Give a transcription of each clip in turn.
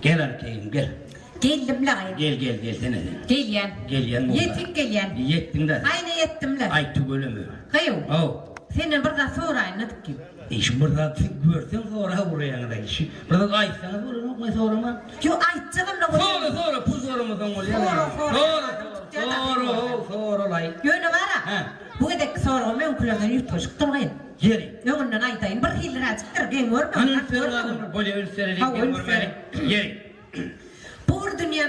Gel erkeğim gel. Geldim lagay. Gel gel gelsene sen. Gelýän. Gelýän bolsa. Ýetik gelýän. Ýetdiň de. Aýna ýetdim-le. Aý tüweleme. Gyýw. Haw. Senden bir zat soraýyn-da dikgin. Eý şu bir zat görseň sorap urýaňyz aý. Şu bir zat aýtsaňyz bolanok men soraman. Ýok aýtjagam-la bolýa. Sora sora pul soramasaň bolýa. Sora sora. Sora sora. Sora how sora-laý. Ýöne bar-a. Hä. Bu gezekki soragym öňkülerden üýtgeşikdir gyz. Ýeri. Öňünden aýdaýyn, bir hiliräjikdir, geň görme. Hany üns beriň adamlar, bolýa üns bereliň, Hawa, geň üns görmäliň. beriň. Ýeri. Bu bir dünýe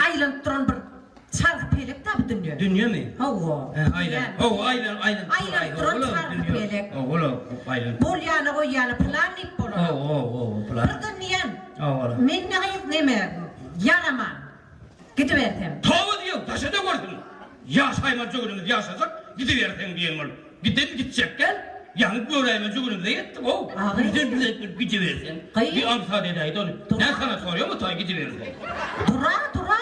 aýlanyp duran bir çarhy pelek-dä bu dünýe. Dünýemi? Hawa. Hä, aýlanyp, hawa, aýlanyp, aýlanyp dur, Aýlanyp duran çarhy pelek. Hawa, ola, aýlanyp. Bolýany goýýany pylan diýip bolanok. Hawa, hawa, hawa, pylan. Birden diýen, Hawa, ola. men-de gyz neme, ýaraman, gidibersem. Toba diýew, daşa-da görsün. Ýaşaýmaly jügünimiz ýaşajak, gidiberseň diýen bolup. Giden gitjek däl, ýaňy göräýmeli jügünimize ýetdik-ow. Birden düzedip bilip gidiberseň. Bir aňsat edäýdi ony. Nä sana soraýamy taý gidiberseň. Dura, dura.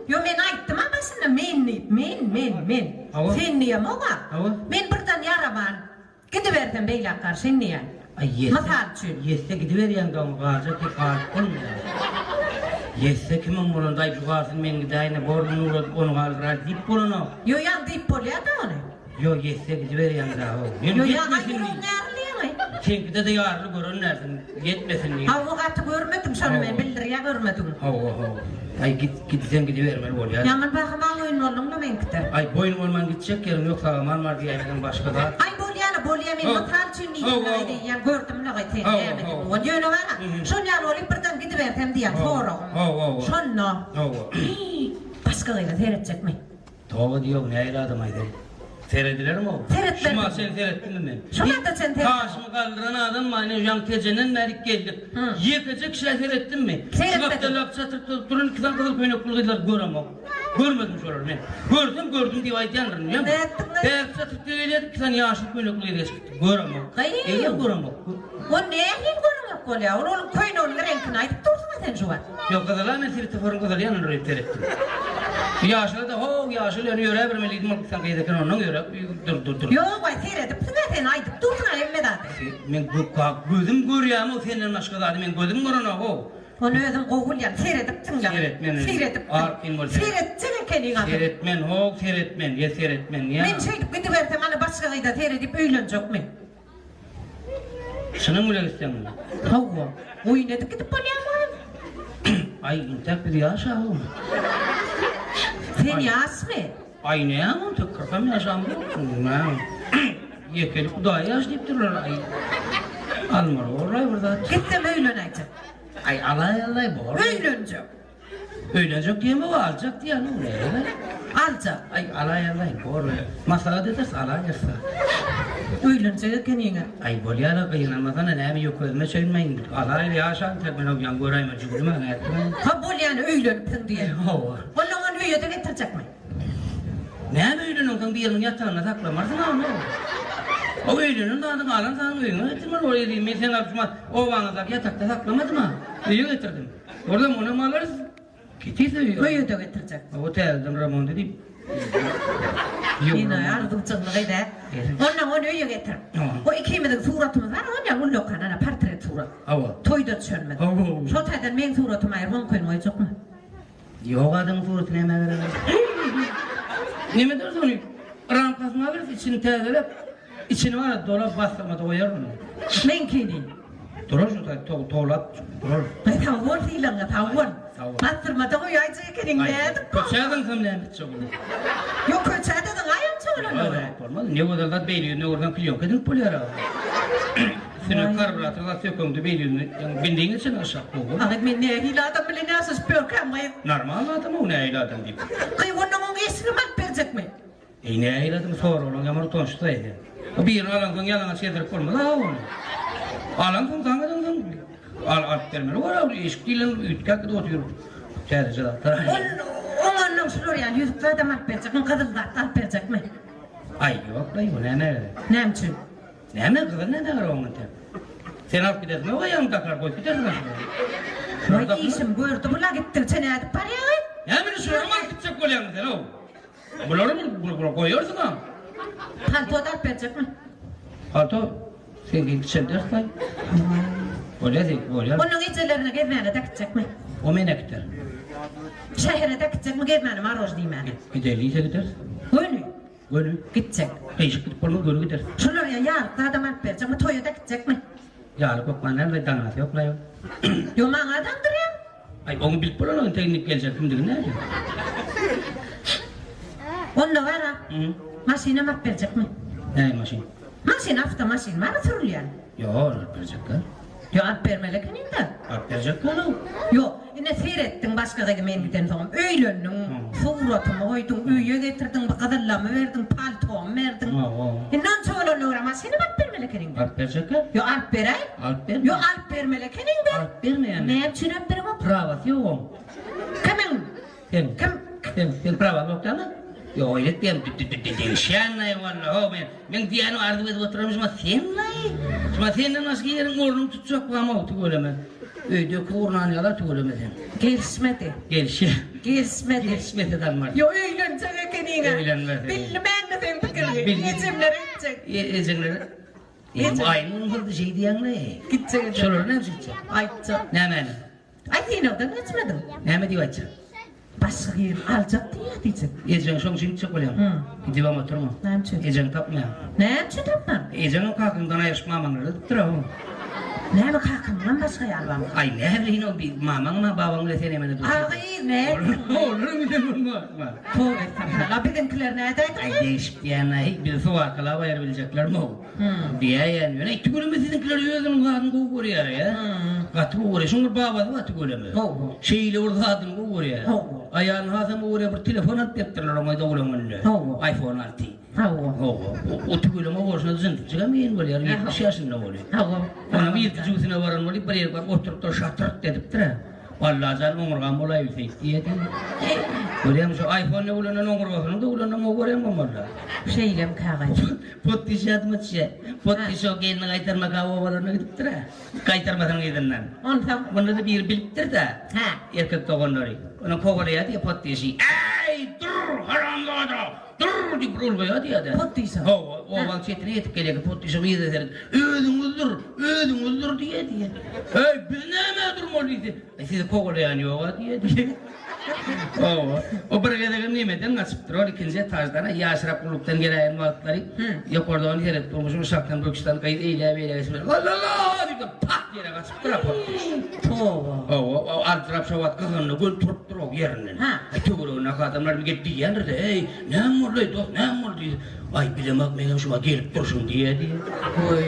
Ýo men aýtdym-a başynda men diýip, men, men, men. Sen diýemog-a. Men birden ýaraman. Gidibersem beýläk garşy diýýän. Aý ýetse, Mysal üçin. ýetse gidiberýäň doňy galjak diýip galyp bolmaýar. Ýetse kimiň bolanda aý şu galsyn men gidäýin-de borluny ugradyp ony galdyraý diýip bolanok. Ýo ýaň diýip bolýa-da ony. Ýo ýetse gidiberýäň dagy. Ýo ýaň aý ýüregiň ýarylýaňy. Seňkide-de ýaryly gören dälsiň. Ýetmesin diýip. Hawa gaty görmedim şony men bildirýä görmedigim. Hawa hawa. Aý git gitseň gidibermeli bolýar. Ýaman bahym-a boýun bolduň-la meňkide. Aý boýun bolman gitjek ýeriň ýok sag-aman bar diýäýmeseň başga zat. Aý bolýa-la bolýa men mysal üçin diýdim-laý diýýän gördüm-laý sen näme diýip ol ýöne bar-a şol ýaly bolup birden gidibersem diýýän soragym şonda. Hiý başga gyza seretjekmi. Toba diýow nähili adam aý sen. Seredilermi-ow? Seretmedim. Şuma çen seretdimmi men? Şumada çen seretmedim. Gaşymy galdyran adam bar ine ýaňy Tejenden bärik geldik. Ýekeje kişä seretdimmi? Seretmedim. Şu gapdallap çatyrtdyryp duran iki sany gyzyl köýnekli gyzlary göremok. Görmedim şolary men. Görsem gördüm diýip aýdýandyryn bilýäňmi? Nätdiň-aý? Bärik çatyrtdyryp gelýärdik iki sany ýaşyl köýnekli gyz geçip gitdi. Göremok. Gyýw. Eger göremok. O nähili göreňok bolýar? Ol onuň köýneginiň reňkini aýdyp dursuň-a sen şu wagt. Ýok, gyzyla men swetoforyň gyzyly ýanynda durup seretdim. Ýaşyla-da ho, ýaşyl ýöne ýöräbermeli diýdim, ol gitseň gyz eken ondan ýöräp dur dur dur. Ýog-aý, seredipsiň-ä sen, aýdyp dursuň-a hemme zady. Men gözüm görýäm-ow senden başga zady men gözüm görenok-ow. Ony özüň gowy bilýäň, seredipsiň-le. Seretmen. Seredipsiň. Arkaýyn bol seret. Seretjek ekeniň asyl. Seretmen, how, seretmen, ýe seretmen, ýa. Men şeýdip gidibersem, ana başga gyza seredip öýlenjekmi? Çynyň bilen gitseňmi? Hawa. Oýun edip gidip bolýarmy? Aý, intäk biz ýaş-a-ow. Sen ýaşmy? Aý, näme ontek kyrkam ýaşamzok. Näme? Ýekelik Hudaý ýaş diýip durlar. Aý, almaly borlaý bir zat. Gitsem öýlenäýjek. Aý, alaý-alaý bor. Öýlenjek. Öýlenjek diýemok, aljak diýýän-ow, näme? Aljak. Aý, alaý-alaý, bor-la. Maslahat ederis, alaýarys-a. Öýlenjek ekeniň-ä. Aý, bolýa-la, gynanmasana, näme ýökezime çöýünmäýin. Alaý, ýaşan, sen men ýaňy göräýme, jübülim-ä, nätdim-ä? Ha, bolýany, öýlenipsiň diýen. Hawa. Onnoň ony öýe-de getirjekmi? Näme öýleneňsoň biriniň ýatagynda saklamarsyň-a ony? O öýlenen zadyňy alan zadyňy öýüňe getirmeli bor, ezizim. Men seni alyp şumat obaňyzdaky ýatakda saklamadym-a. Öýe getirdim. Olam onam alarys. Ketise öýe. Öýe-de getirjek. Hawa täzeden remont edip. Ýene arzuwçyllyk ed-ä. Ondan ony öýe getir. O ikimiziň suratymyz bar, onýa ullakan ana portret surat. Hawa. Toýda düşenimiz. Hawa. Şo taýdan meň suratymy aýyryp oňkyny goýjakmy? Ýok adamyň suraty nämä gerek? Neme ederis ony? Ramkasyny alarys, içini täzeläp. Içini bara dolap bassyrmada goýaryn. Meňkini. Durar şu taý tog towlap durar. Aý sag bol sylagyňa sag bol. Sag bol. Bassyrmada goýaýjak ekeniň nädip bu? Köçä zyňsam näme etjek ony? Ýok köçä-de zyňaýamça bolanda. Zyňyp bolmaz. Ne gözel zat beýle ýüzüne görseň klýonka edinip bolýar a. Üstüne karburator zat sökeňde beýle ýüzüne bildigiň içine aşak gowy. Agyz men nähili adam bilen ýaşaşyp ýörkäm gyz? Normal adam-ow nähili adam diýip. Gyz onnoň oň eşigimi alyp berjekmi? Eý nähili soraglaň ýaman utançsyz-aý sen. O birini alaňsoň ýalaňaç gezdirip bolmaz-a ony. Alansoň saňa soň al alyp bermeli bor-a ol eşik diýlen üýtgäp gidip otyr. Täzeje zatlar. Ol oňandan şular ýaly ýüzük zadam alyp berjekmi, gyzyl zat alyp berjekmi? Aý ýok-laý o näme gerek? Näme üçin? Näme gyzyl näme gerek oňa entek? Sen alyp gidersiň o aýagyňy dakar goýup gidersiň şulary. Waý işim gördi bula gitdigiçe nädip barýaň? Näme şularam alyp gitjek bolýaňmy sen-ow? Bulary bir goýarsyň-a. Palto-da alyp berjekmi? Palto seňki kiçelderis-laý. Bolýar seňki bolýar. Onuň ejelerine gezmäne äkitjekmi? O meni äkiter. Şähere-de äkitjekmi gezmäne marož diýmäne? Gideli diýse gideris. Göni? Göni. Gitjek. Gyşyk gidip bolmaz göni gideris. Şular ýa ýarlyk zadam alyp berjekmi? Toýa-da äkitjekmi? Ýarlyk hökman däl-le daňasy ýok-laý. Ýo maňa daňdyrýaň. Aý, oňy bilip bolanok entek indi geljek kimdigini nädip. Onda bar-a. Maşynam alyp berjekmi? Näme maşyn? Maşyn, awtomaşyn bar-a sürülýän. Ýok, ony alyp berjekler. Ýok, alyp bermeli eken indi. Alyp berjekler ony. Ýok, ine seretdiň başga gyzy men gidensoňam öýlendiň, suratymy goýduň, öýe getirdiň, bir gyzyllamy berdiň, paltomy berdiň. Indi onça bolanyna görä maşynam alyp bermeli eken indi. Alyp berjekler. Ýok, alyp beräý. Alyp berme. Ýok, alyp bermeli ekeniň-dä. Alyp bermeýän. Näme üçin alyp beremok? Prawasy ýok oň. Kimiň? Seň. Kim? Seň, seň prawaň ýok dälmi? Ýok, oýun etmeýän, degişýän-aý walla, how men, meň diýýänim arzuw edip oturanym şumat sen-laý. Şumat senden başga ýeriň ornuny tutjak bamok tüweleme. Öýde kurnany ýalar tüweleme sen. Gelişmedi. Gelişýär. Gelişmedi. Gelişmese-de almarys. Ýok, öýlenjek ekeniň-ä. Öýlenmese. Bildim-ä seň pikiriňi. Bildim. Ejemlere gitjek. Ejeňlere. Ejem aýyň boldy şeý diýýäňle. Gitjek ejem. Şolara näme üçin gitjek? Aýtjak. Nämäni? Aý synagdan geçmediň. Näme diýip aýtjak? Başga birini aljak diýýär diýjek. Ejeň şoň üçin gitjek bolýaň. Gidibem oturma. Näme üçin? Ejeňi tapmaýaň. Näme üçin tapman? Ejeňem kakaňdan aýryşyp mamaňlara gidipdir-ä o. Näme kakamyňam başga ýaly barmy? Aý näbileýin ol bi mamaňam-a babaň bilen sen emele dur. Agyz nätdiň? Olaram giden bolmazmy? Toba estagfirullah. Biziňkiler nädäýdiňiz? Aý degişip diýýän-aý, bizi suwarkalap aýyrybiljeklermi-ow? Diýäýen. Ýöne tüweleme siziňkiler özüniň zadyny gowy görýär ýa. Gaty gowy görýär. Şoň bir babasy bar tüweleme. Şeýle bir zadyny gowy görýär. Aýalyny hasam gowy görýär. Bir telefon alyp beripdirler oňa doglan gününde. Iphone 6. Hawa. O tüweleme bolşuna jynsjygam geýin bolýar. 70 ýaşynda bolýar. Onuň irki jübüsine baran bolup bir ýere baryp oturypdyr şatyrt edipdir. Allajan oňurgam bolaýbilseýdi diýýärdi. Görýäňmi şu iPhone döwülenden oňurgasynyň döwülenini gowy görýän bolmaly. Şeýlem kagyz. Potdyş ýadyma düşýär. Potdyş o gelni gaýtarmaka obalaryna gidipdir-ä. Gaýtarmasynyň yzyndan. Onsoň? Munda-da biri bilipdir-dä. Hä. Erkek doganlary. Ony kowalaýar diýýär Potdyşy. Äý, dur, haramzada! Dur! diýip bir urgaýar diýýär-de. Potdyşa? Hawa, obaň çetine ýetip gelýärkä Potdyşyň yzyna seredip, Özüňiz dur, özüňiz dur diýýär diýýär. Äý, biz nämä durmaly diýse, Äý, sizi kowalaýan ýog-a diýýär diýýär. Hawa. O bir gezegem nemeden gaçypdyr. Ol ikinji etaždan-a ýaşrak gullukdan geläýen wagtlary ýokarda ony seredip durmuşym, şahdan bir iki sany gyz eýläk-beýläk geçip, La-la-la! diýip, pat ýere gaçypdyr-a potdyş. Toba. Hawa, o aljyrap şo wagt gyzgynly göl turupdyr o ýerinden. Hä. Aý, töweregindäki adamlar gelip diýýändir-de, Eý, näme boldy-eý, dost, näme boldy? diýse, Aý, bilemok, meňem şuňa gelip durşum diýýär diýýär. Goý.